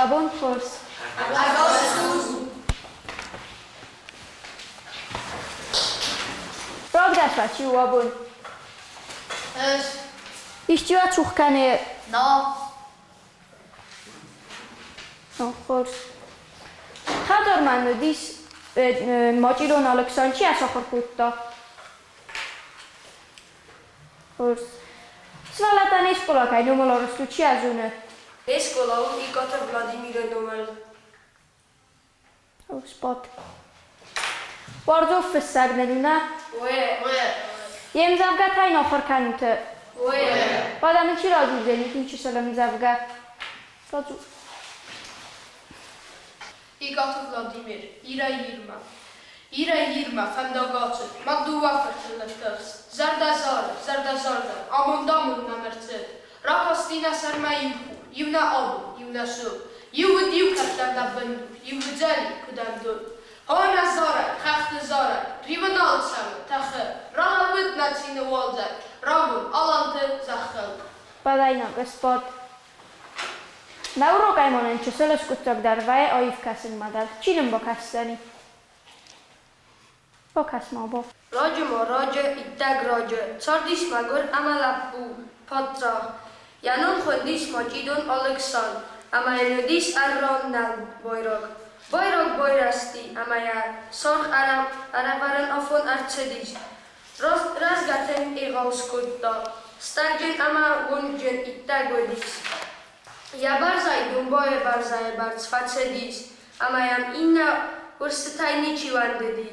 Уӕ бон хорз! Рогдӕр чи у абон? Ӕз. Исчи уӕ цух кӕны? Но. Хорз. Хӕдзармӕ уыдис Мачъилон Алыксан чи ацахуыр кодта? Хорз. Сывӕллӕттӕ не скъола кӕй номыл арӕзт у, чи йӕ зоны? Не скъола у Икъаты Владимиры номыл. Спорт. Уарзон фыссӕг нын у, нӕ? Йе мдзӕвгӕтӕ йын ахуыр кӕнут? Уӕдӕ мын чи радзурдзӕни иу чысыл ӕмдзӕвгӕ? Радзур. Икъаты Владимир, Ирӕй-Ирмӕ. Ирӕй-Ирмӕ фӕндаг ацыд, мӕ дыууӕ фырты ныттыхст. Зӕрдӕ зары, зӕрдӕ зӕрдӕ, амонд-амонд нӕм ӕрцыд. Ракасти нӕ сӕрмӕ иу хур, иу нӕ абон, иу нӕ сом. Иу уыд иу кӕддӕр нӕ бындур, иу уыдзӕни, куыд ӕндон. О, нӕ зарӕг, хӕхты зарӕг, риуы нал цӕуы, тӕхы. Ралӕууыд нӕ цины уалдзӕг, рагон аланты зӕххыл. Бӕдӕйнаг сбад. Нӕ урок амонӕн чысыл ӕскъуыддзаг дӕр вӕййы аив кӕсынмӕ дӕр. Чи нын бакӕсдзӕни? Бакӕс-ма, ба. Раджы ма раджы, иттӕг раджы, цардис мӕгуыр ӕмӕ лӕппу, паддзах. Йӕ ном хуындис Мачъидон Алыксан, ӕмӕ йын уыдис ӕрра нӕлбойраг. Байраг байрӕзти ӕмӕ йӕ саргъ ӕрӕвӕрын афон ӕрцыдис. Рӕзгӕ тынг егъау скодта, стӕгджын ӕмӕ уонгджын иттӕг уыдис. Йӕ бӕрзӕй домбайы бӕрзӕйы бӕрц фӕцыдис, ӕмӕ йӕм иннӕ урсытӕй ничи уӕндыди.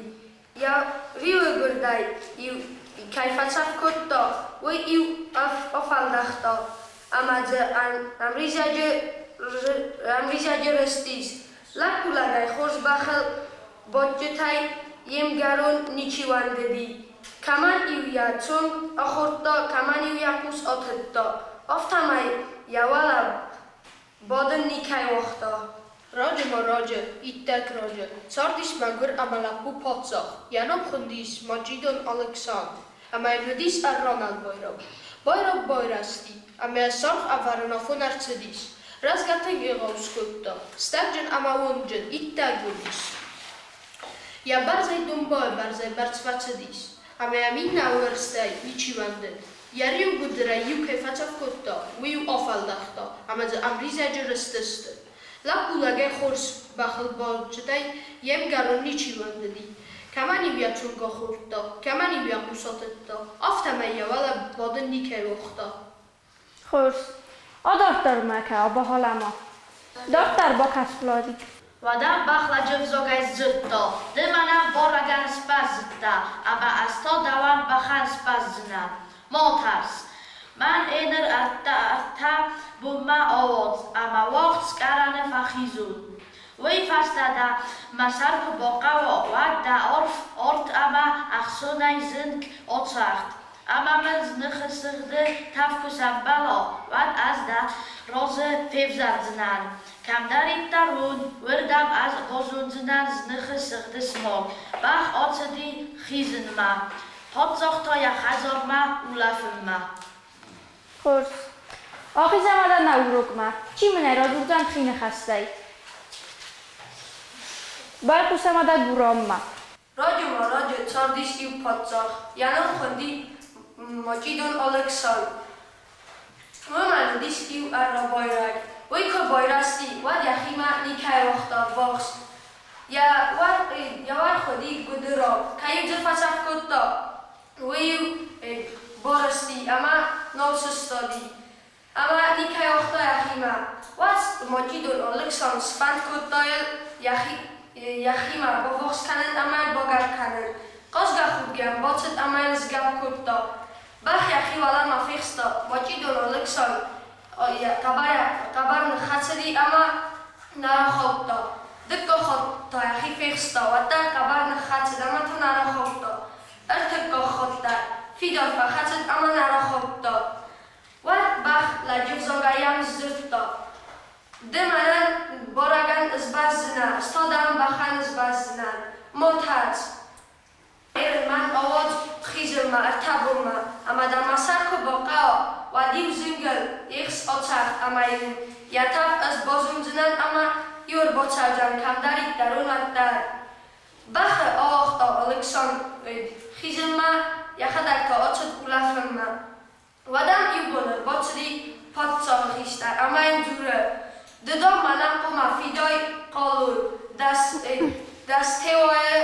Йӕ риуы гуырдӕй-иу кӕй фӕцӕф кодта, уый-иу афӕлдӕхта, ӕмӕ дзы ӕмризӕджы рызтис. Лӕппулӕгӕй хорз бӕхыл бадджытӕй йе мгӕрон ничи уӕндыди. Кӕмӕн-иу йӕ цонг ахордта, кӕмӕн-иу йӕ хъус атыдта, афтӕмӕй йӕ уӕлӕ бадын никӕй уагъта. Раджы ма раджы, иттӕг раджы, цардис мӕгуыр ӕмӕ лӕппу паддзах, йӕ ном хуындис Маджидон Алыксандр, ӕмӕ йын уыдис ӕрра нӕлбайраг. Байраг байрӕзти, ӕмӕ йӕ саргъ ӕвӕрын афон ӕрцыдис. Рӕзгӕ тынг егъау скодта, стӕгджын ӕмӕ уонгджын, иттӕг уыдис. Йӕ бӕрзӕй домбайы бӕрзӕй бӕрц фӕцыдис, ӕмӕ йӕм иннӕ уӕрстӕй ничи уӕндыд. Йӕ риугуыдырӕй-иу кӕй фӕцӕф кодта, уый-иу афӕлдӕхта, ӕмӕ дзы ӕмризӕджы рызтысты. Лӕппу лӕгӕй хорз бӕхыл бадджытӕй йе мгӕрон ничи уӕндыди. Кӕмӕн-иу йӕ цонг ахордта, кӕмӕн-иу йӕ хъус атыдта, афтӕмӕй йӕ уӕлӕ бадын никӕй уагъта. Хорз. Адарддӕр ма кӕ, абахалӕма. Дарддӕр бакӕс Владик. Уӕдӕ бӕхлӕджы взагӕй сдзырдта: Ды мӕнӕн барӕгӕн сбӕззыдтӕ, ӕмӕ ӕз та дӕуӕн бӕхӕн сбӕздзынӕн. Ма тӕрс. Мӕн ӕныр ӕртӕ бонмӕ ауадз, ӕмӕ уӕгъд скъӕрӕны фӕхизон. Уый фӕстӕ дӕ мӕ сӕр куы бахъӕуа, уӕд дӕ арф арт ӕмӕ ӕхцонӕй зынг ацӕгъд. Ӕмӕ мыл ныхы сыгъды тӕф куы сӕмбӕла, уӕд ӕз дӕ разы февзӕрдзынӕн. Кӕмдӕриддӕр уон, уырдӕм ӕз базондзынӕн зныхы сыгъды смаг. Бӕх ацыди хизынмӕ. Паддзах та йӕ хӕдзармӕ улӕфынмӕ. Хорз. Ахизӕм адӕммӕ урокмӕ. Чи мын ӕй радзурдзӕн хи ныхӕстӕй? Байхъусӕм адӕ Гураммӕ. Раджы ма раджы цардис иу паддзах, йӕ ном хуынди Мачъидон Алыксан. Уымӕн уыдис иу ӕрра байраг. Уый куы байрӕзти, уӕд йӕхимӕ никӕй уагъта ввахс. Йӕ уӕрх уыди гуыдырау, кӕй-иу дзы фӕцӕф кодта, уый-иу барызти ӕмӕ нал сыстади. Ӕмӕ никӕй уагъта йӕхимӕ. Уӕд Мачъидон Алыксан сфӕнд кодта йӕхи йӕхимӕ баввахс кӕнын ӕмӕ йыл багӕпп кӕнын. Хъазгӕ-худгӕ йӕм бацыд ӕмӕ йыл сгӕпп кодта. Бӕх йӕхи уӕлӕмӕ фехста, Мачъидон Алыксан хъӕбӕр ныххӕцыди ӕмӕ нӕ рахаудта. Дыккаг хатт та йӕхи фехста, уӕддӕр хъӕбӕр ныххӕцыд ӕмӕ та нӕ рахаудта. Ӕртыккаг хатт дӕр фидар фӕхӕцыд ӕмӕ нӕ рахаудта. Уӕд бӕх лӕджы взагӕй йӕм сдзырдта: Ды мӕнӕн барӕгӕн ысбӕздзынӕ, ӕз та дӕм бӕхӕн ысбӕздзынӕн. Ма тӕрс. Мӕн ауадз хизынмӕ ӕртӕ бонмӕ, ӕмӕ дӕ мӕ сӕр куы бахъӕуа, уӕд-иу зынгыл ехс ацӕгъд ӕмӕ йын йӕ тӕф ӕз базондзынӕн. Бакондзынӕн ӕмӕ иу ӕрбацӕудзӕн кӕмдӕриддӕр уым ӕддӕр. Бӕхы ауагъта Алыксан хизынмӕ, йӕхӕдӕг та ацыд улӕфынмӕ. Уӕд ӕм иу бон ӕрбацыди паддзахы хистӕр ӕмӕ йын дзуры: Ды дам мӕнӕн хъуамӕ фидай хъалон 10 теуайы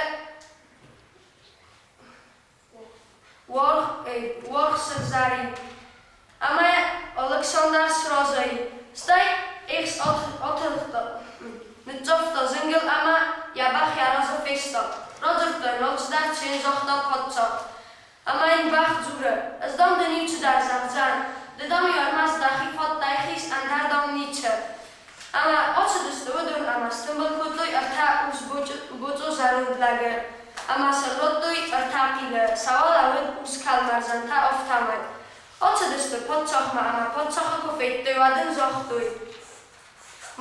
уаргъ сыгъзӕрин. Ӕмӕ Алыксандр сразы и. Стӕй ехс атыгъта, ныццавта зынгыл ӕмӕ йӕ бӕх йӕ разы фестад. Радзырдта йын алцыдӕр, цы йын загъта паддзах. Ӕмӕ йын бӕх дзуры: Ӕз, дам, дын иу цыдӕр зӕгъдзӕн. Ды, дам-иу ӕрмӕст дӕхи фаттӕй хиз, ӕндӕр, дам, ницы. Ӕмӕ ацыдысты уыдон ӕмӕ стымбыл кодтой ӕртӕ урсбоцъо зӕронд лӕгы ӕмӕ сын радтой ӕртӕ хъилы, сӕ уӕлӕ уыд урс кӕлмӕрзӕнтӕ, афтӕмӕй. Ацыдысты паддзахмӕ ӕмӕ паддзахы куы федтой, уӕд ын загътой: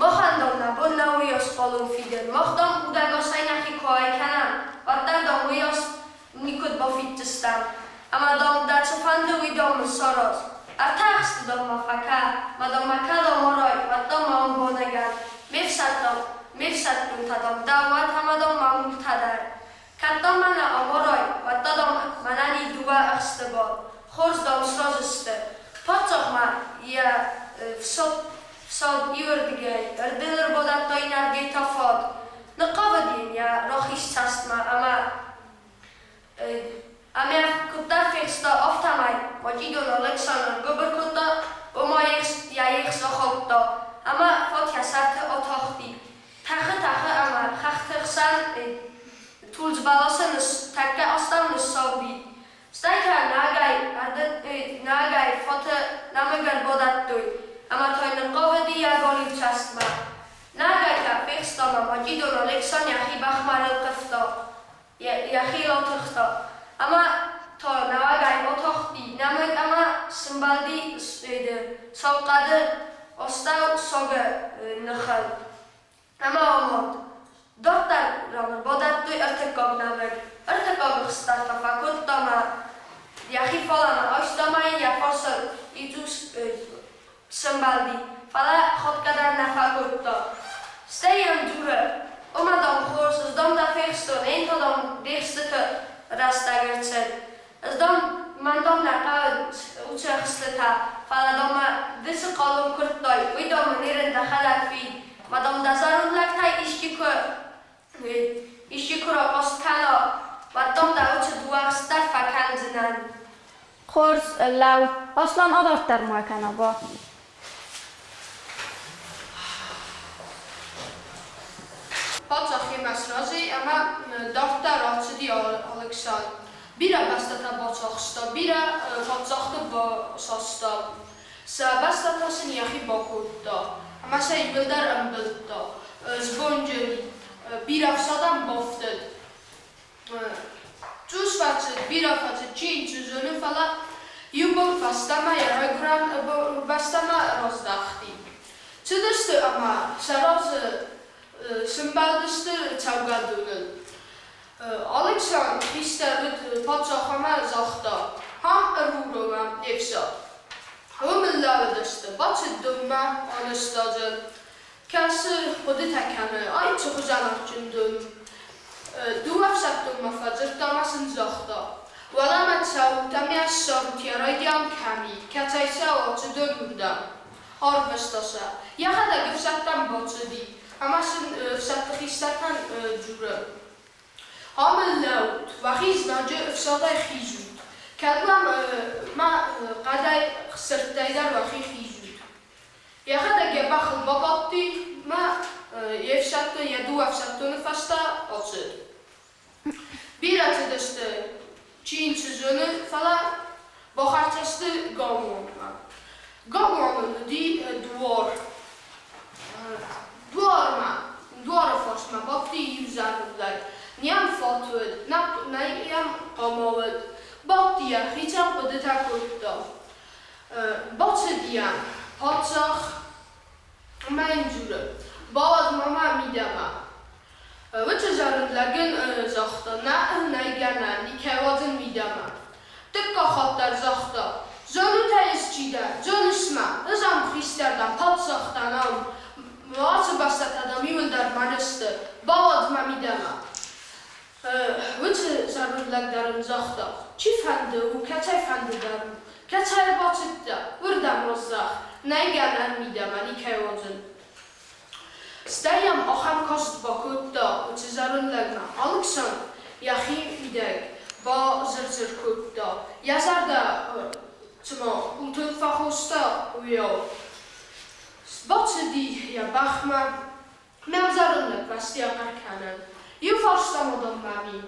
Махӕн, дам, нӕ бон нӕу уыйас хъалон фидын. Мах, дам, удӕгасӕй нӕхи куы уӕй кӕнӕм, уӕддӕр, дам, уыйас никуыд бафиддзыстӕм. Ӕмӕ, дам, дӕ цы фӕнды, уый, дам, мын сараз. Ӕртӕ ӕхсты, дам, ма фӕкӕ, ма, дам, мӕ кӕд амарай, уӕд, дам, мӕ ам баныгӕн. Ме фсӕддон, ме фсӕддонтӕ, дам, дӕу уӕд ӕмӕ, дам, мӕ мултӕ дӕр. Кӕд, дам, мӕ нӕ амарай, уӕд та, дам, мӕнӕн и дыууӕ ӕхсты бар. Хорз, дам, сразы сты. Паддзахмӕ йӕ фсад иуырдыгӕй ӕрдын ӕрбададта иннӕрдыгӕй та фат. Ныхъхъавыд йын йӕ рахиз цӕстмӕ ӕмӕ ӕмӕ куыддӕр фехста, афтӕмӕй Македон Алыксандр гуыбыр кодта, ома йӕ ехс ахаудта, ӕмӕ фат йӕ сӕрты атахти. Тӕхы-тӕхы ӕмӕ хӕхты хсӕн тулдз бӕласы тӕккӕ астӕу ныссауди. Стӕй та нагӕй фаты нӕмыг ӕрбададтой, ӕмӕ та ныхъхъавыди йӕ галиу цӕстмӕ. Нагӕй та фехста ӕмӕ Македон Алексан йӕхи бӕхмӕ рылхъывта, йӕхи ратыхта, ӕмӕ та нӕуӕгӕй атахти нӕмыг ӕмӕ сымбӕлди сау хъӕды астӕу сагы ныхыл. Ӕмӕ амард. Дарддӕр бадӕттой ӕртыккаг нӕмыг. Ӕртыккаг ӕхстӕр та фӕкодта ӕмӕ йӕхи фалӕмӕ айста ӕмӕ йын йӕ фарсыл ицъус сӕмбӕлди, фӕлӕ хатгӕ дӕр нӕ фӕкодта. Стӕй йӕм дзуры: Ома, дам, хорз, ӕз, дам, дӕ фехстон, ен та, дам, де хстыты рӕстӕг ӕрцыд. Ӕз, дам, мӕн, дам, нӕ хъӕуы уыцы ӕхстытӕ, фӕлӕ, дам, мӕ ды цы хъалон куырдтай, уый, дам, мын ерын дӕхӕдӕг фид. Ма, дам, дӕ зӕронд лӕгтӕй исчи куы рахъаст кӕна, уӕд, дам, дӕ уыцы дыууӕ ӕхст дӕр фӕкӕндзынӕн. Хорз лӕу, Аслан адарддӕр ма кӕна ба. Паддзах йемӕ сразы и ӕмӕ дарддӕр ацыди Алыксан. Бирӕ бӕстӕтӕ бацахста, бирӕ паддзӕхты басаста. Сӕ бӕстӕтӕ сын йӕхи бакодта ӕмӕ сӕ иууылдӕр ӕмбылдта. Сбонджын и, бирӕ фсадӕн бафтыд. Цъус фӕцыд, бирӕ фӕцыд, чи йын цы зоны, фӕлӕ иу бон фӕстӕмӕ йӕ райгуырӕн бӕстӕмӕ раздӕхти. Цыдысты ӕмӕ сӕ разы сымбӕлдысты цӕугӕдоныл. Алыксан хистӕр уыд паддзах ӕмӕ загъта: Ам ӕруромӕм не фсад. Уым ныллӕууыдысты, бацыд донмӕ, анызта дзы. Кӕсы, хъуыдытӕ кӕны, ай цы хуызӕн адджын дон. Дыууӕ ӕфсӕддонмӕ фӕдзырдта ӕмӕ сын загъта: Уӕлӕмӕ цӕут ӕмӕ ссарут йӕ райдиан кӕм и, кӕцӕй цӕуа, цы дон уырдӕм. Арвыста сӕ. Йӕхӕдӕг ӕфсӕдтӕм бацыди ӕмӕ сын ӕфсӕдты хистӕртӕн дзуры: Ам лӕуут, уӕхи знаджы ӕфсадӕй хизут, кӕд уӕм ма хъӕдӕй сырдтӕй дӕр уӕхи хизут. Йӕхӕдӕг йӕ бӕхыл бабадти мӕ йе фсӕддон, йӕ дыууӕ ӕфсӕддоны фӕстӕ ацыд. Бирӕ цыдысты, чи йын цы зоны, фӕлӕ бахӕццӕ сты галуанмӕ. Галуаныл уыди дуар. Дуармӕ, дуары фарсмӕ бадти иу зӕронд лӕг. Не йӕм фат уыд, нӕ йӕм хъама уыд. Бадти йӕхицӕн хъуыдытӕ кодта. Бацыд йӕм паддзах ӕмӕ йын дзуры: Бауадз ма мӕ мидӕмӕ. Уыцы зӕронд лӕг ын загъта: Нӕ, нӕй гӕнӕн, никӕй уадзын мидӕмӕ. Дыккаг хатт дӕр загъта: Зонут ӕй, ӕз чи дӕн, зоныс мӕ, ӕз ам хистӕр дӕн, паддзах дӕн ам. Ацы Рамӕсты, бауадз мӕ мидӕмӕ. Уыцы зӕронд лӕг дӕр ын загъта, Чи фӕнды у, кӕцӕй фӕнды дӕр у, кӕцӕй ӕрбацыдтӕ, уырдӕм аздӕх, нӕй гӕнӕн мидӕмӕ никӕй уадзын. Стӕй йӕм ахӕм каст бакодта уыцы зӕронд лӕгмӕ, Алыксан йӕхи мидӕг базыр-зыр кодта, йӕ зӕрдӕ цыма къултыл фӕхоста, уыйау. Сбацыди йӕ бӕхмӕ, Мӕ зӕронд лӕг фӕстийӕ хъӕр кӕны. Иу фарста ма дам мӕм и.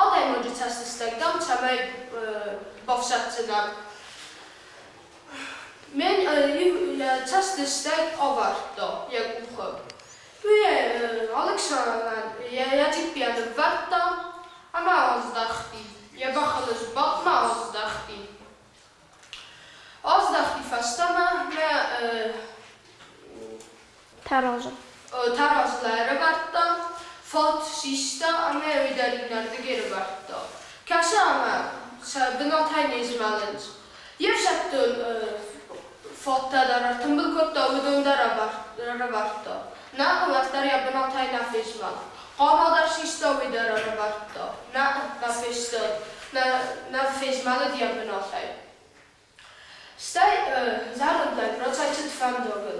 Адӕймаджы цӕстыстӕг, дам, цӕмӕй бафсаддзынӕ. Мӕн иу цӕстыстӕг авӕрдта йӕ къухы. Уый Алыксандрӕн йӕ дзиппийӕ ныввӕрдта ӕмӕ аздӕхти, йӕ бӕхыл сбадт мӕ аздӕхти. Аздӕхти фӕстӕмӕ мӕ Тӕразы. Тӕразыл ӕрӕвӕрдта, фат систа ӕмӕ уый дӕр иннӕрдыгӕй ӕрӕвӕрдта. Кӕсы ӕмӕ сӕ бынатӕй не змӕлынц. Йе фсӕддон фаттӕ дӕр ӕртымбыл кодта, уыдон дӕр ӕрӕвӕрдта. Нӕ, уӕддӕр йӕ бынатӕй нӕ фезмӕлд. Хъама дӕр систа, уый дӕр ӕрӕвӕрдта. Нӕ, нӕ фестад, нӕ фезмӕлыд йӕ бынатӕй. Стӕй зӕронд лӕг рацӕйцыд фӕндагыл.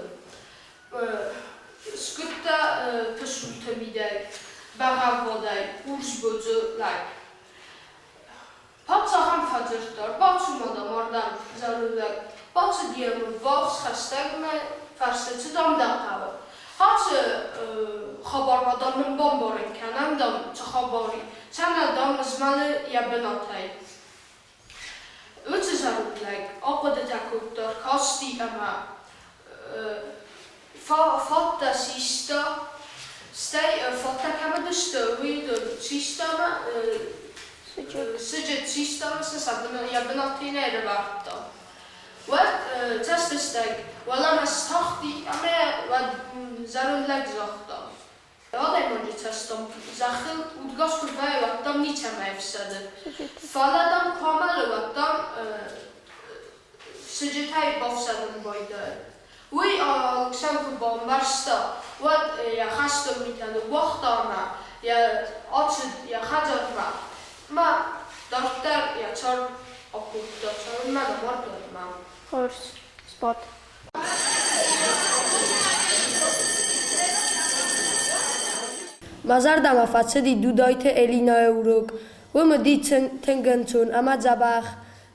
Скуыдта пысулты мидӕг бӕгъӕввадӕй урсбодзы лӕг. Паддзахӕн фӕдзырдта, ӕрбацу ма дам ардӕм, зӕронд лӕг. Бацыд йӕм ӕввахс хӕстӕгмӕ, фӕрсы, цы дам дӕ хъӕуы. Ацы хабар ма дам мын бамбарын кӕнӕм, дам, цы хабар и. Цӕмӕ, дам, змӕлы йӕ бынатӕй. Уыцы зӕронд лӕг ахъуыдытӕ кодта, ркасти ӕмӕ фаттӕ систа, стӕй фаттӕ кӕм уыдысты, уый систа ӕмӕ сыджыт систа ӕмӕ сӕ йӕ бынаты нӕ ӕрӕвӕрдта. Уӕд цӕстыстӕг уӕлӕмӕ стахти ӕмӕ уӕд зӕронд лӕг загъта: Адӕймаджы цӕстом зӕххыл удгас куы вӕййы, уӕд дӕм ницӕмӕй ӕфсӕды. Фӕлӕ дӕм куы амӕлы, уӕд дӕм сыджытӕй бафсӕдын байдайы. Уый Алыксан куы бамбӕрста, уӕд йӕ хӕстон митӕ ныууагъта ӕмӕ йӕ ацыд йӕ хӕдзармӕ. Ӕмӕ дарддӕр йӕ цард акодта, цалынмӕ нӕ мард, уӕдмӕ. Хорз, сбад. Мӕ зӕрдӕмӕ фӕцыди Дудайты Элинӕйы урок. Уым уыди тынг ӕнцон ӕмӕ дзӕбӕх.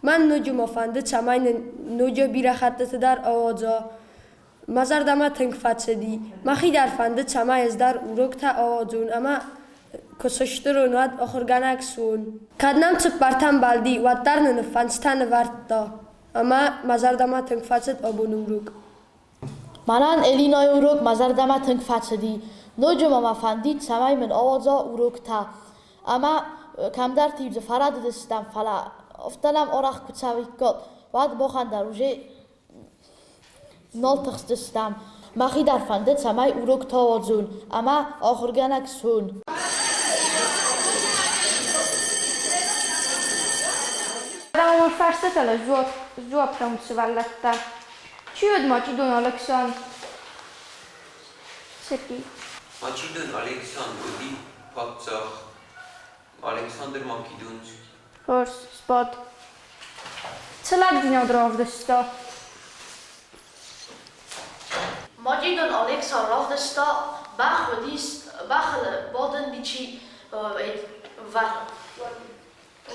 Мӕн ноджы ма фӕнды, цӕмӕй нын ноджы бирӕ хӕттыты дӕр ауадза. Мӕ зӕрдӕмӕ тынг фӕцыди. Мӕхи дӕр фӕнды, цӕмӕй ӕз дӕр уроктӕ ауадзон ӕмӕ куы сыстыр уон, уӕд ахуыргӕнӕг суон. Кӕд нӕм цыппӕртӕ ӕмбӕлди, уӕддӕр нын фӕндзтӕ нывӕрдта. Ӕмӕ мӕ зӕрдӕмӕ тынг фӕцыд абоны урок. Мӕнӕн Элинӕйы урок мӕ зӕрдӕмӕ тынг фӕцыди. Ноджы ма мӕ фӕндид, цӕмӕй мын ауадза уроктӕ. Ӕмӕ кӕмдӕрты-иу дзы фӕрӕдыдыстӕм, фӕлӕ афтӕ нӕм арӕх куы цӕуиккат, уӕд махӕн дӕр уже нал тыхстыстӕм. Мӕхи дӕр фӕнды, цӕмӕй уроктӕ уадзон ӕмӕ ахуыргӕнӕг суон. Адӕмон фарстатӕ дзуапп сывӕллӕттӕ. Чи уыд Мачъидон Алыксан? Сергей. Мачъидон Алыксан уыди паддзах Александр Македонский. Хорз, сбад. Цы лӕгдзинад равдыста? Мачъидон Алекса равдыста, бӕх уыдис, бӕхыл бадын ничи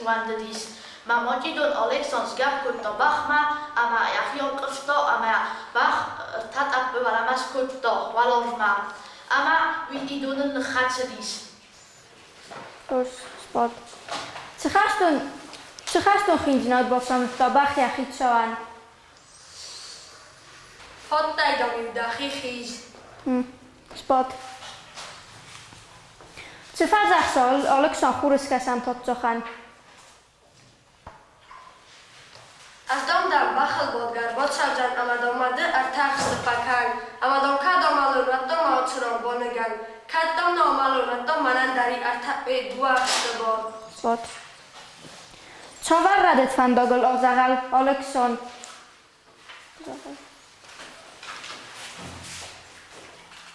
уӕндыдис. Мӕ Мачъидон Алексан сгӕпп кодта бӕхмӕ ӕмӕ йӕхи анхъывта ӕмӕ бӕх ӕртӕ тъӕппы уӕлӕмӕ скодта уӕларвмӕ. Ӕмӕ уый идоныл ныххӕцыдис. Хорз, сбад. Цы хӕстон хиндзинад бацамыдта бӕх йӕхицӕн? Фӕдтай дам-иу дӕхи хиз. Сбад. Цы фӕдзӕхсы Алыксан хурыскӕсӕн паддзахӕн? Ӕз дам дӕм бӕхыл бадгӕ ӕрбацӕудзӕн ӕмӕ дам мӕ ды ӕртӕ ӕхсты фӕкӕн, ӕмӕ дам кӕд амӕлон, уӕд дам мӕ ацырон боныгӕн, кӕд дам нӕ амӕлон, уӕд дам мӕнӕн дӕр и ӕртӕ дыууӕ ӕхсты бар. Сбад. Цавӕр рӕдыд фӕндагыл адзӕгъӕл Алыксан?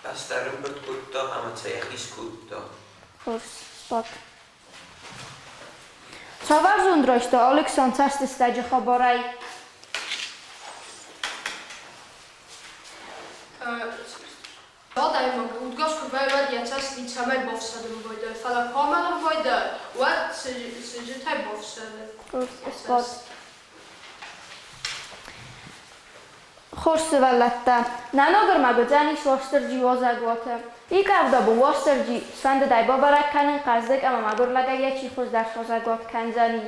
Тастӕ ӕрӕмбырд кодта ӕмӕ сӕ йӕхи скодта. Хорз, сбад. Цавӕр зонд райста Алыксан цӕстыстӕджы хабарӕй? Адӕймаг удгас куы вӕййы, уӕд йӕ цӕст ницӕмӕй бафсӕдын вӕййы, фӕлӕ куы амӕлын вӕййы, уӕд сыджытӕй бафсӕды. Сбад. Хорз сывӕллӕттӕ, нӕ ног ӕрмӕг уыдзӕнис Уастырджи уазӕгуаты. Икъӕвдабон Уастырджи сфӕндыд ӕй бабӕрӕг кӕнын хъӕздыг ӕмӕ мӕгуыр лӕгӕй йӕ чи хуыздӕр суазӕгуат кӕндзӕни.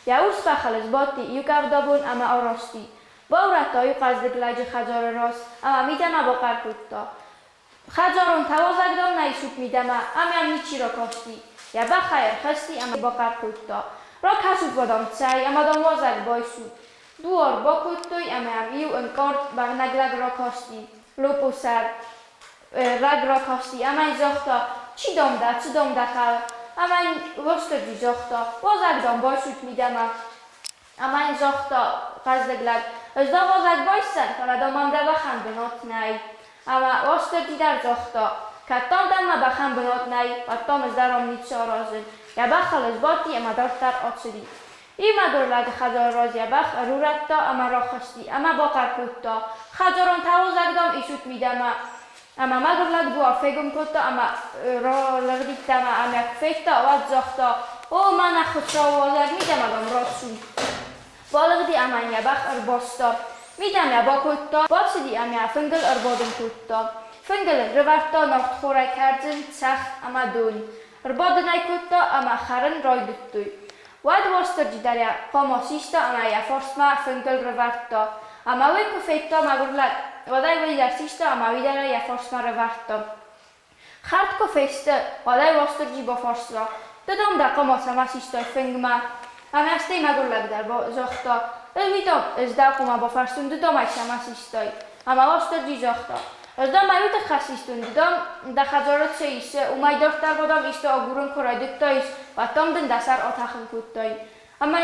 Йӕ урс бӕхыл сбадти иу къӕвдабон ӕмӕ араст и. Баурӕдта иу хъӕздыг лӕджы хӕдзары раз ӕмӕ мидӕмӕ бахъӕр кодта. Хӕдзарон тауазӕгдон нӕ исут мидӕмӕ, ам ӕм ничи ракасти. Йӕ бӕхӕй ӕрхызти ӕмӕ бахъӕр кодта. Ракӕсут уӕ дам, цӕй, ӕмӕ дам уазӕг байсут. Дуар бакодтой ӕмӕ йӕм иу ӕнкъард бӕгънӕг лӕг ракасти, лопъосӕр лӕг ракасти ӕмӕ йын загъта, чи дам дӕ, цы дам дӕ хъӕуы. Ӕмӕ йын Уастырджи загъта, уазӕг дам байсут мидӕмӕ. Ӕмӕ йын загъта хъӕздыг лӕг, ӕз дӕ уазӕг байсдзӕн, фӕлӕ дам ам дӕ бӕхӕн бынат нӕй. Ӕмӕ Уастырджи дӕр загъта, кӕд дам дӕм мӕ бӕхӕн бынат нӕй, уӕд дам ӕз дӕр ам ницы аразын. Йӕ бӕхыл сбадти ӕмӕ дарддӕр ацыди. Иу мӕгуыр лӕджы хӕдзары раз йӕ бӕх ӕрурӕдта ӕмӕ рахызти ӕмӕ бахъӕр кодта, Хӕдзарон тауызӕг, дам, исут мидӕмӕ. Ӕмӕ мӕгуыр лӕг дуар фегом кодта ӕмӕ ралыгъдидтӕмӕ ӕмӕ куы федта, уӕд загъта, О, мӕнӕ Хуыцауы уазӕг, мидӕмӕ, дам, рацу. Балыгъди ӕмӕ йын йӕ бӕх ӕрбаста. Мидӕмӕ бакодта, бацыди ӕмӕ йӕ фынгыл ӕрбадын кодта. Фынгыл ын рывӕрдта нартхорӕй кӕрдзын, цӕхх ӕмӕ дон. Ӕрбадын ӕй кодта ӕмӕ хӕрын райдыдтой. Уӕд Уастырджи дӕр йӕ хъама систа ӕмӕ йӕ фарсмӕ фынгыл рывӕрдта. Ӕмӕ уый куы федта мӕгуыр лӕг, уӕд ӕй уый дӕр систа ӕмӕ уый дӕр ӕй йӕ фарсмӕ рывӕрдта. Хӕрд куы фесты, уӕд ӕй Уастырджи бафарста: Ды, дам, дӕ хъама цӕмӕ систай фынгмӕ? Ӕмӕ стӕй мӕгуыр лӕг дӕр загъта: Ӕз уый, дам, ӕз дӕ хъуамӕ бафарстон, ды, дам, ӕй цӕмӕ систай? Ӕмӕ Уастырджи загъта: Ӕз дам ӕй уый тыххӕй систон, ды, дам, дӕ хӕдзары цы ис, уымӕй дарддӕр ма, дам, исты агурын куы райдыдтаис, уӕд, дам, дын дӕ сӕр атӕхын кодтай. Ӕмӕ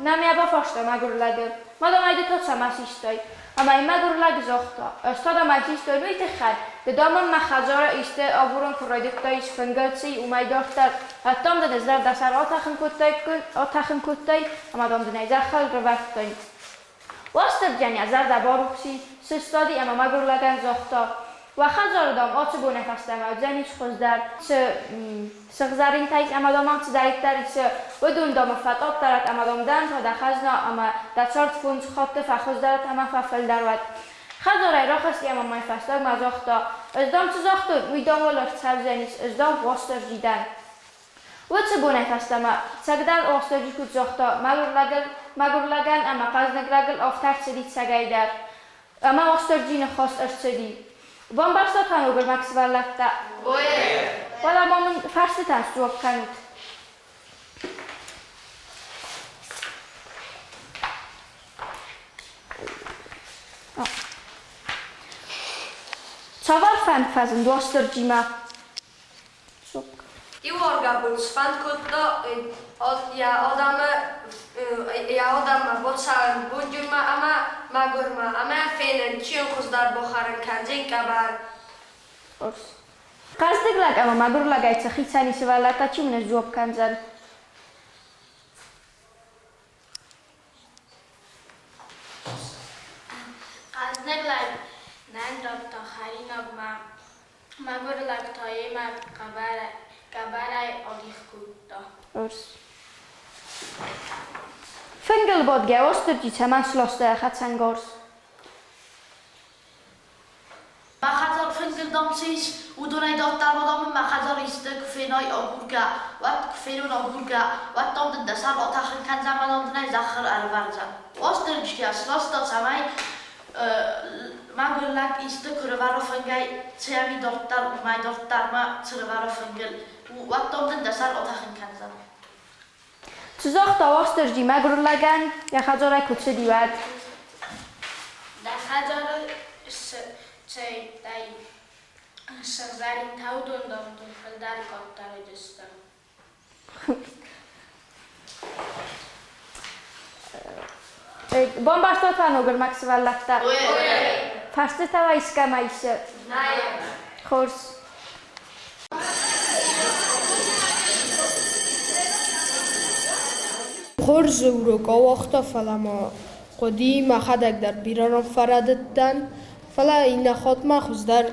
нӕм йӕ бафарста мӕгуыр лӕджы, ма, дам, ӕй ды та цӕмӕ систай? Ӕмӕ йын мӕгуыр лӕг загъта: Ӕз та, дам, ӕй систон уый тыххӕй, ды, дам, мын мӕ хӕдзары исты агурын куы райдыдтаис, фынгыл цы и, уымӕй дарддӕр, уӕд, дам, дын ӕз дӕр дӕ сӕр атӕхын кодтай, ӕмӕ, дам, дын ӕй зӕххыл рывӕрдтай. Уастырджийӕн йӕ зӕрдӕ барухси, сыстади ӕмӕ мӕгуыр лӕгӕн загъта: Уӕ хӕдзары, дам, ацы бонӕй фӕстӕмӕ уыдзӕнис хуыздӕр, цы сыгъзӕринтӕ ис ӕмӕ, дам, ам цыдӕриддӕр ис, уыдон, дам, фӕкъаддӕр ӕмӕ, дам, дӕн та дӕ хӕзна ӕмӕ дӕ цард фондз хатты фӕхуыздӕр ӕмӕ фӕфылдӕр уӕд. Хӕдзарӕй рахызти ӕмӕ ма фӕстагмӕ загъта: Ӕз, дам, цы загътон, уый, дам, уал ӕрцӕудзӕнис, ӕз, дам, Уастырджи дӕн. Уыцы бонӕй фӕстӕмӕ цӕгдӕр Уастырджи куыд загъта, мӕгуыр лӕгӕн ӕмӕ хъӕздыг лӕгыл афтӕ ӕрцыди цӕгӕй дӕр. Ӕмӕ Уастырджи ныхас ӕрцыди. Бамбӕрста та ногырмӕг сывӕллӕттӕ. Фӕлӕ ма мын фарстытӕн сдзуапп кӕнут. Цавӕр фӕнд фӕзынд Уастырджимӕ? Иуаргӕбон сфӕнд кодта йӕ адӕммӕ бацӕуын бонджынмӕ ӕмӕ мӕгуырмӕ ӕмӕ фенын, чи йын хуыздӕр бахӕрын кӕндзӕн къӕбӕр. Хъӕздыг лӕг ӕмӕ мӕгуыр лӕгӕй цы хицӕн и сывӕллӕттӕ, чи мын сдзуапп кӕндзӕн? Хъӕздыг лӕг нӕн радта хӕринагмӕ Мӕгуыр лӕг та йемӕ къӕбӕрӕй адих кодта. Урс. Фынгыл бадгӕ Уастырджи цӕмӕн сласта йӕ хӕцӕнгарз? Мӕ хӕдзар фынгыл дам цы ис, уыдонӕй дарддӕр ма дам мӕ хӕдзары исты куы фенай агургӕ, уӕд куы фенон агургӕ, уӕд дам дын дӕ сӕр атӕхын кӕндзӕн ӕмӕ дам дын ӕй зӕххыл ӕрывӕрдзӕн. Уастырджи сласта, цӕмӕй Мӕгуыр лӕг исты куы рывӕра фынгӕй, цӕми дарддӕр, уымӕй дарддӕр ма цы рывӕра фынгыл, уӕд дам дын дӕ сӕр атӕхын кӕндзӕн. Цы загъта Уастырджи мӕгуыр лӕгӕн, йӕ хӕдзарӕй куы цыди, уӕд? Дӕ хӕдзары цӕйттӕй сыгъзӕрин тӕвдон дам дын фылдӕр къаддӕр уыдысты. Бамбӕрстат уӕ ногырмӕг сывӕллӕттӕ? Фарстытӕ уӕ искӕмӕ ис? Хорз. Хорз урок ауагъта, фӕлӕ ма хъуыди мӕхӕдӕг дӕр бирӕ ран фӕрӕдыдтӕн, фӕлӕ иннӕ хатт ма хуыздӕр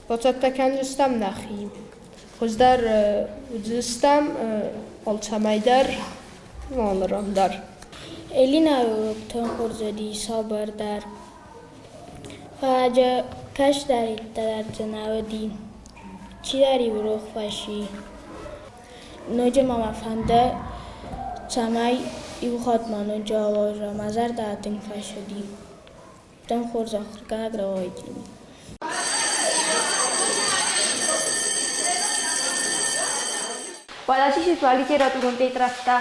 бацӕттӕ кӕндзыстӕм нӕхи. Хуыздӕр уыдзыстӕм алцӕмӕй дӕр, алы ран дӕр. Элинӕйы уроктӕн хорз уыди сабырдӕр. Фӕлӕ кӕстӕриддӕр дзы нӕ уыди. Чидӕр-иу рох фӕци. Ноджы ма мӕ фӕнды, цӕмӕй иу хатт ма ноджы ауаза, мӕ зӕрдӕ тынг фӕцыди. Тынг хорз ахуыргӕнӕг рауайди. Уӕдӕ сисут уӕ литературон тетрӕдтӕ.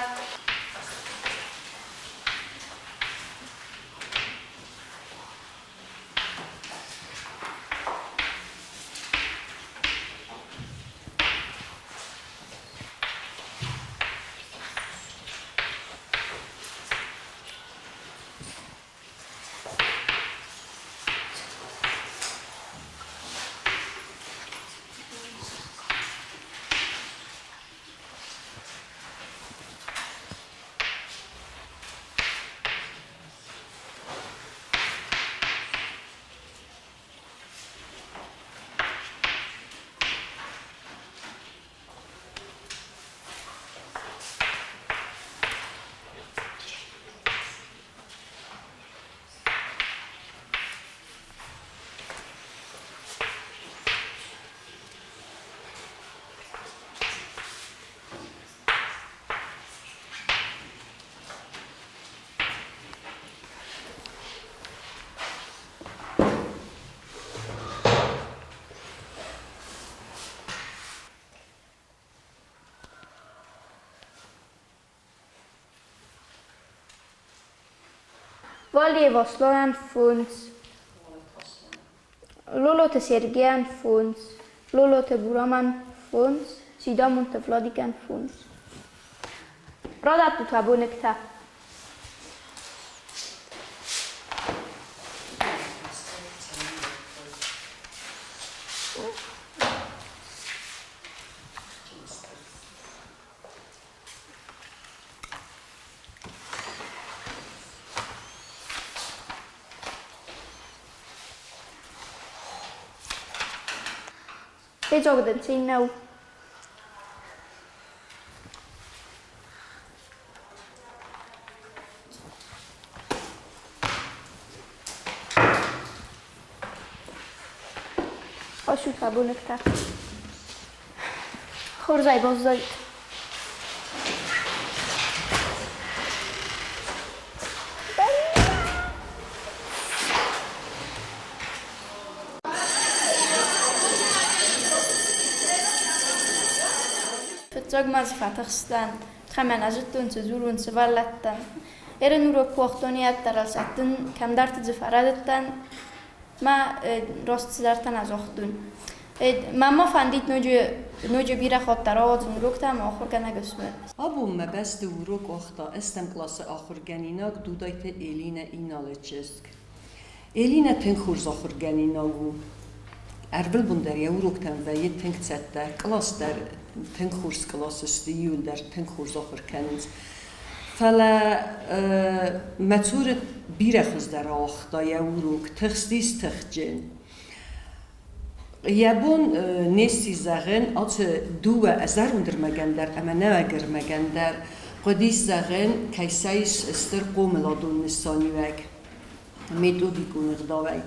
Валиев Асланӕн фондз, Лолоты Сергейӕн фондз, Лолоты Гурамӕн фондз, Сидамонты Владикӕн фондз. Радӕттут уӕ боныгтӕ. Фезог дын цин нӕу. Хӕссут уӕ боныгтӕ. Хорзӕй баззайут. Фыццаг ма дзы фӕтыхстӕн, кӕмӕ нӕ зыдтон, цы дзурон сывӕллӕттӕн. Ерын урок куы уагътон, ӕддӕр ӕлсӕттын, кӕмдӕрты дзы фӕрӕдыдтӕн, мӕ раст цыдӕртӕ нӕ загътон. Мӕн ма фӕндид ноджы, ноджы бирӕ хатт ӕрауадзын уроктӕ ӕмӕ ахуыргӕнӕг ысмы. Абон мӕ бӕсты урок уагъта ӕстӕм къласы ахуыргӕнинаг Дудайты Элинӕ Иналы чызг. Элинӕ тынг хорз ахуыргӕнинаг у. Ӕрвылбон дӕр йӕ уроктӕм вӕййы тынг цӕттӕ, кълас дӕр тынг хорз кълас сты, иуылдӕр тынг хорз ахуыр кӕнынц. Фӕлӕ мӕ цуры бирӕ хуыздӕр ауагъта йӕ урок, тыхстис тыхджын. Йӕ бон не сси зӕгъын, ацы дыууӕ зӕронд ӕрмӕгӕн дӕр ӕмӕ нӕуӕг ӕрмӕгӕн дӕр хъуыдис зӕгъын, кӕй сӕ ис стыр хъомыладон нысаниуӕг методикон ӕгъдауӕй.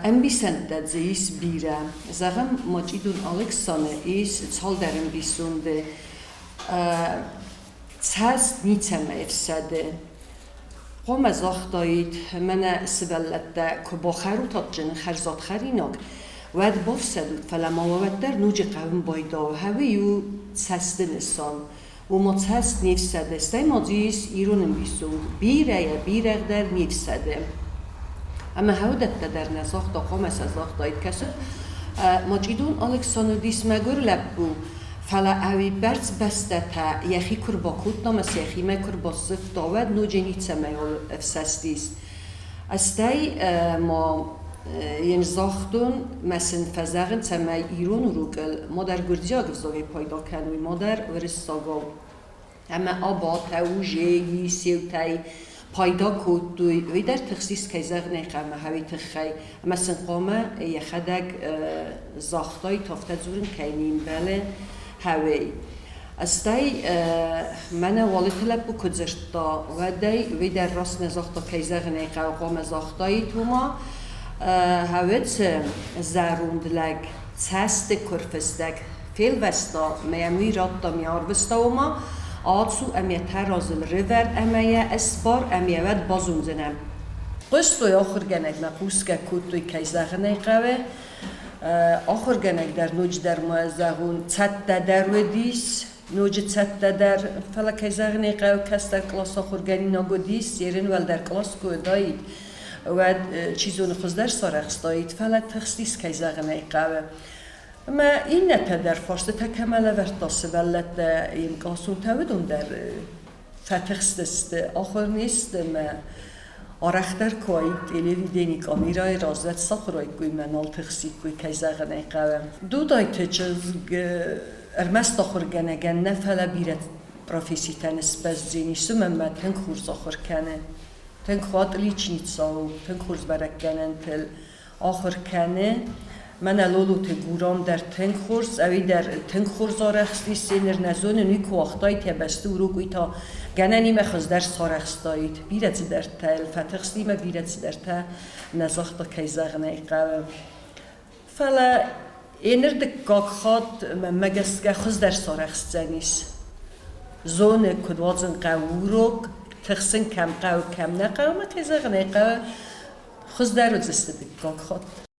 Ӕмбисӕндтӕ дзы ис бирӕ. Зӕгъӕм, Мачъидон Алыксаны ис цалдӕр ӕмбисонды. Цӕст ницӕмӕ ӕфсӕды. Хъуамӕ загътаид, мӕнӕ сывӕллӕттӕ куы бахӕрут адджын хӕрзад хӕринаг, уӕд бафсӕдут, фӕлӕ ма уӕ уӕддӕр ноджы хъӕуын байдауы, хӕуы-иу цӕсты нысан. Ома цӕст не фсӕды, стӕй ма дзы ис ирон ӕмбисонд, бирӕйӕ бирӕгъдӕр не фсӕды. Ӕмӕ хӕуыдӕттӕ дӕр нӕ загъта, хъуамӕ сӕ загътаид. Кӕсут, Мачъидон Алыксан уыдис мӕгуыр лӕппу, фӕлӕ ӕвиппӕрц бӕстӕтӕ йӕхи куы рбакодта ӕмӕ сӕхимӕ куы рбассывта, уӕд ноджы ницӕмӕй ӕфсӕстис. Стӕй ма Йын загътон, мӕ сын фӕзӕгъын, цӕмӕй ирон урокыл мадӕр гуырдзиаг ӕвзагӕй пайда кӕной, мадӕр уырыссагау. Ӕмӕ абатӕ, ужеи, сеутӕй пайда кодтой. Уый дӕр тыхстис, кӕй зӕгъын ӕй хъӕуы, хӕуи тыххӕй. Ӕмӕ сын хъуамӕ йӕхӕдӕг загътаид, афтӕ дзурын кӕй не мбӕлы хӕуӕй. Стӕй мӕнӕ Уалыты лӕппу куы дзырдта, уӕд ӕй уый дӕр раст нӕ загъта, кӕй зӕгъын ӕй хъӕуы, хъуамӕ загътаид, уымӕ хӕуыцы зӕронд лӕг цӕсты куырфыстӕг фелвӕста ӕмӕ йӕм уый радта, ме арвыста уымӕ, ацу ӕмӕ тӕразыл рывӕр ӕмӕ йӕ ысбар ӕмӕ йӕ уӕд базондзынӕ. Хъуыстой ахуыргӕнӕгмӕ, хъусгӕ кодтой, кӕй зӕгъын ӕй хъӕуы. Ахуыргӕнӕг дӕр ноджыдӕр ма зӕгъон, цӕттӕ дӕр уыдис, ноджы цӕттӕ дӕр, фӕлӕ кӕй зӕгъын ӕй хъӕуы, кӕстӕр къласы ахуыргӕнинаг уыдис, ерын уӕлдӕр кълас куы уыдаид, уӕд чи зоны хуыздӕр сарӕхстаид, фӕлӕ тыхстис, кӕй зӕгъын ӕй хъӕуы. Ӕмӕ иннӕтӕ дӕр фарстытӕ кӕмӕ лӕвӕрдта сывӕллӕттӕ, йе мкъласонтӕ, уыдон дӕр фӕтыхстысты, ахуыр не сты ӕмӕ арӕхдӕр куы уаид телевидени камерӕйы раз, уӕд сахуыр уаиккой ӕмӕ нал тыхсиккой, кӕй зӕгъын ӕй хъӕуы. Дудайты чызг ӕрмӕст ахуыргӕнӕгӕн нӕ, фӕлӕ бирӕ професситӕн сбӕздзенис, уымӕн ӕмӕ тынг хорз ахуыр кӕны. Тынг отличница у, тынг хорз бӕрӕггӕнӕнтыл ахуыр кӕны. Мӕнӕ Лолоты Гурам дӕр тынг хорз, ӕви дӕр тынг хорз арӕхстис, ныр нӕ зонын, уый куы уагътаид йӕ бӕсты урок, уый та гӕнӕнимӕ хуыздӕр сарӕхстаид. Бирӕ цыдӕртӕ йыл фӕтыхсти ӕмӕ бирӕ цыдӕртӕ нӕ загъта, кӕй зӕгъын ӕй хъӕуы. Фӕлӕ еныр дыккаг хатт мӕнмӕ гӕсгӕ хуыздӕр сарӕхсдзӕнис. Зоны, куыд уадзын хъӕуы урок, тыхсын кӕм хъӕуы, кӕм нӕ хъӕуы, ӕмӕ кӕй зӕгъын ӕй хъӕуы, хуыздӕр уыдзысты дыккаг хатт.